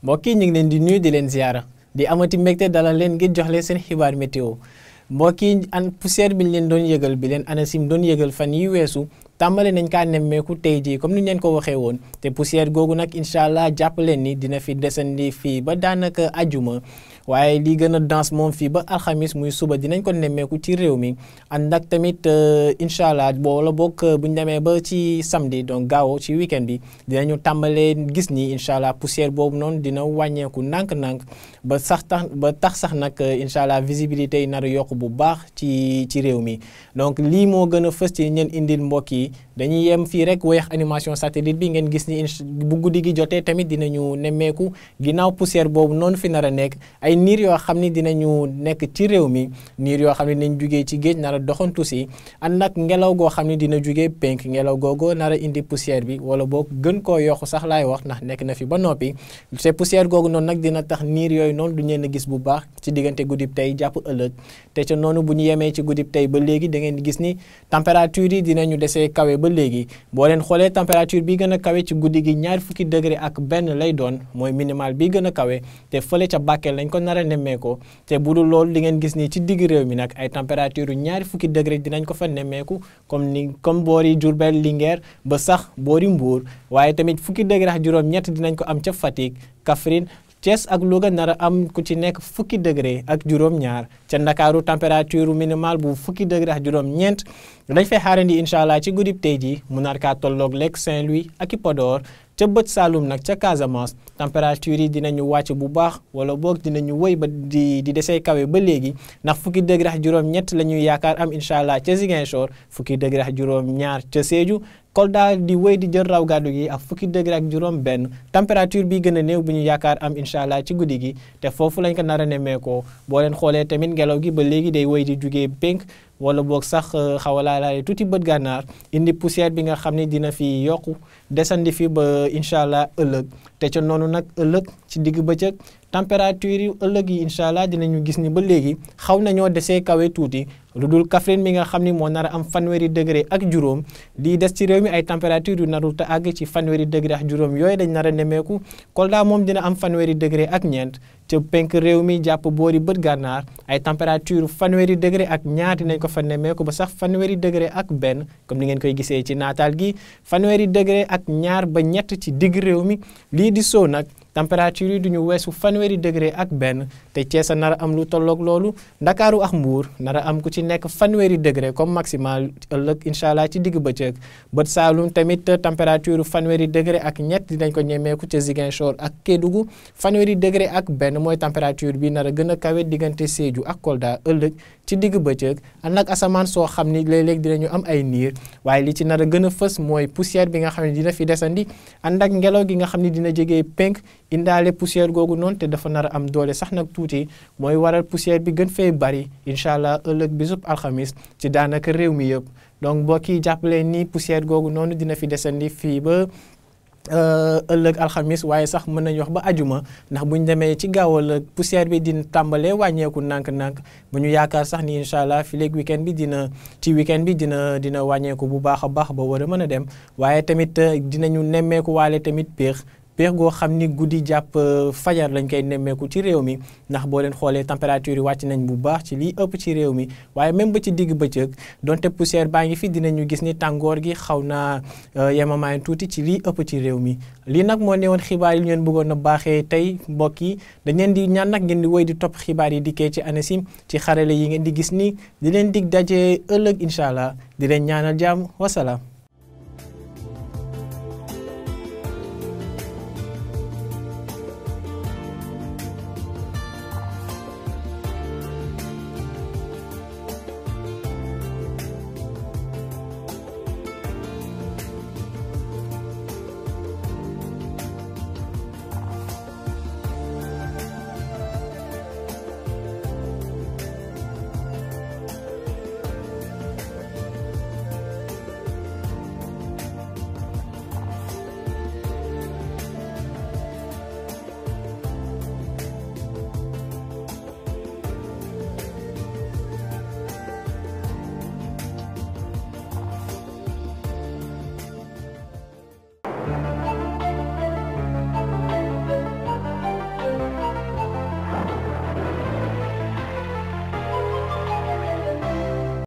mbokk yi ñu ngi leen di nuyu di leen ziara di amati mbégte dalal leen ngir jox leen seen xibaar météo mbokk yi an poussière bi ñu leen doon yëgal bi leen ANACIM doon yëgal fan yi weesu tàmbale nañ kaa nemmeeku tey jii comme ni ñu leen ko waxee woon te poussière googu nag incha allah jàpp leen ni dina fi desandi fii ba daanaka ajuma waaye lii gën a danse moom fii ba alxamis muy suba dinañ ko nemmeeku ci réew mi ànd ak tamit incha allah wala boog bu ñu demee ba ci samedi donc gaaw ci weekend bi dinañu tàmbalee gis ni incha allah poussière boobu noonu dina wàññeeku nànk-nànk ba tax sax nag incha allah visibilité yi nar a yokk bu baax ci réew mi donc lii moo gën a fës ci ñeen indil mbokk yi dañuy yem fii rek weex animation satellite bi ngeen gis ni bu guddi gi jotee tamit dinañu nemmeeku ginnaaw poussière boobu noonu fi nar a nekk ay niir yoo xam ni dinañu nekk ci réew mi niir yoo xam ne dinañ jugee ci géej nar a doxantu si ànd nag ngelaw goo xam ne dina jugee penk ngelaw googu nar a indi poussière bi wala boog gën koo yokku sax laay wax ndax nekk na fi ba noppi te poussière googu noonu nag dina tax niir yooyu noonu du ngeen a gis bu baax ci diggante guddib tey jàpp ëllëg te ca noonu bu ñu yemee ci guddib tey ba léegi da ngeen gis ni température yi dinañu desee kawe ba léegi boo leen xoolee température bi gën a kawe ci guddi gi 20 degré ak benn lay doon mooy minimal bi gën a kawe te fële ca Bakel lañ ko nar a nemmeekoo te bu dul loolu di ngeen gis ni ci digg réew mi nag ay température 20 degré dinañ ko fa nemmeeku comme boori Diourbel Linguère ba sax boori Mbour waaye tamit 10 degré ak juróom-ñett dinañ ko am ca Fatick Kaffrine Thiès ak Louga nar a am ku ci nekk 10 degré ak juróom-ñaar ca Ndakaaru température minimale bu 10 degré ak juróom-ñeent dañ fay xaarandi incha allah ci guddib tey ji mu nar kaa tolloog lekk Saint-Louis ak i Podor ca bët Saloum nag ca Casamance température yi dinañu wàcc bu baax wala boog dinañu wëy ba di desee kawe ba léegi ndax 10 degré ak juróom-ñett la ñuy yaakaar am incha allah ca Ziguinchor 10 degré ak juróom-ñaar ca Sédhiou Kolda di wéy di jël raw gàddu gi ak 10 degré ak juróom benn température bi gën a néew bu ñu yaakaar am incha allah ci guddi gi te foofu lañ ko nar a nemmeekoo boo leen xoolee tamit ngelaw gi ba léegi day wéy di jugee penk wala boog sax xaw a laalaale tuuti bët gànnaar indi poussière bi nga xam ne dina fi yokku desandi fi ba incha allah ëllëg te ca noonu nag ëllëg ci digg bëccëg température yi ëllëg yi incha allah dinañu gis ni ba léegi xaw nañoo desee kawe tuuti lu dul Kaffrine mi nga xam ni moo nar a am 30 degré ak juróom lii des ci réew mi ay température yu narul te àgg ci 30 degré ak juróom yooyu dañ nar a nemmeeku Kolda moom dina am 30 degré ak ñeent ca penk réew mi jàpp boori bët gànnaar ay température 30 degré ak ñaar dinañ ko fa nemmeeku ba sax 30 degré ak benn comme ni ngeen koy gisee ci naataal gi 30 degré ak ñaar ba ñett ci digg réew mi lii di soo nag température yi duñu weesu 30 degré ak benn te Thiès a nar a am lu tolloog loolu Ndakaaru ak Mbuur nar a am ku ci nekk 30 degré comme maximal ëllëg incha allah ci digg bëccëg bët Saalum tamit température 30 degré ak ñett dinañ ko ñemeeku ca Ziguinchor ak Kédougou 30 degré ak benn mooy température bi nar a gën a kawe diggante Sédhiou ak Kolda ëllëg ci digg bëccëg ànd ak asamaan soo xam ni léeg-léeg dinañu am ay niir waaye li ci nar a gën a fës mooy poussière bi nga xam ne dina fi desandi ànd ak ngelaw gi nga xam ne dina jege penk indaale poussière googu noonu te dafa nar a am doole sax nag tuuti mooy waral poussière bi gën fee bari incha allah ëllëg bisub alxamis ci daanaka réew mi yëpp donc mbokk yi jàppale ni poussière googu noonu dina fi desandi fii ba ëllëg alxamis waaye sax mën nañu wax ba ajuma ndax bu ñu demee ci gaawal poussière bi dina tàmbalee wàññeeku nànk-nànk bu ñu yaakaar sax ni incha allah fi léegi weekend bi dina wàññeeku bu baax a baax ba war a mën a dem waaye tamit dinañu nemmeeku waale tamit péex goo xam ni guddi jàpp fajar lañ koy nemmeeku ci réew mi ndax boo leen xoolee température yi wàcc nañ bu baax ci lii ëpp ci réew mi waaye même ba ci digg bëccëg donte poussière baa ngi fi dinañu gis ni tàngoor gi xaw naa yemamaay tuuti ci lii ëpp ci réew mi lii nag moo newoon xibaar yi ngeen bëggoon a baaxee tey mbokk yi dañ leen di ñaan nag ngeen di woy di topp xibaar yi dikkee ci ANACIM ci xarale yi ngeen di gis ni di leen dig daje ëllëg incha allah di leen ñaanal jàmm wasalaam